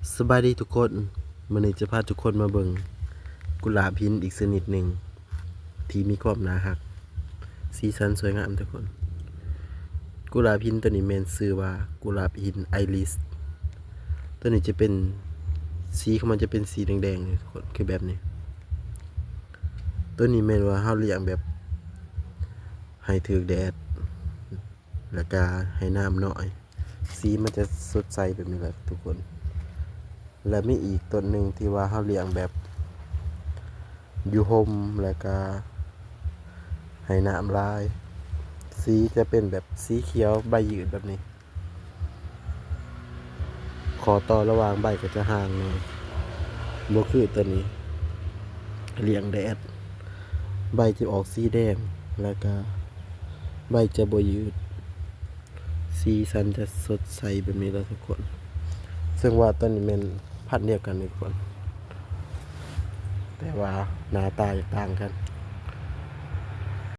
ສະບາຍດີທຸກຄົນ, ມື້ນີ້ຈະພາທຸກຄົນມາເບິ່ງກຸຫຼາບຫີນອີກຊະນິດໜຶ່ງ ທີ່ມີຄວາມໜ້າຮັກ, ສີສັນສວຍງາມທຸກຄົນ. ກຸຫຼາບຫີນໂຕນີ້ແມ່ນຊື່ວ່າກຸຫຼາບຫີນໄອຣິສ. ໂຕນີ້ຈະເປັນ ສີຂອງມັນຈະເປັນສີແດງໆ ທຸກຄົນ, ຄືແບບນີ້. ໂຕນີ້ແມ່ນວ່າເຮົາລ້ຽງແບບໃຫ້ຖືກແດດ ແລ້ວກະໃຫ້ນ້ຳໜ້ອຍ, ສີມັນຈະສົດໃສແບບນີ້ແຫຼະທຸກຄົນ. ແລະມີອີກຕົ້ນໜຶ່ງທີ່ວ່າເຮົາລ້ຽງແບບຢູ່ຮົ່ມ ແລ້ວກະໃຫ້ນ້ຳຫຼາຍ, ສີຈະເປັນແບບສີຂຽວໃບຍືດແບບນີ້. ຂໍ້ຕໍ່ລະຫວ່າງໃບກໍຈະຫ່າງແດ່, ບໍ່ຄືໂຕນີ້ ລ້ຽງແດດ, ໃບຈະອອກສີແດງ ແລ້ວກະໃບຈະບໍ່ຍືດ, ສີສັນຈະສົດໃສແບບນີ້ລະທຸກຄົນ. ເຊິ່ງວ່າໂຕນີ້ແມ່ນພັນດຽວກັນທຸກຄົນ, ແຕ່ວ່າໜ້າຕາຈະຕ່າງກັນ.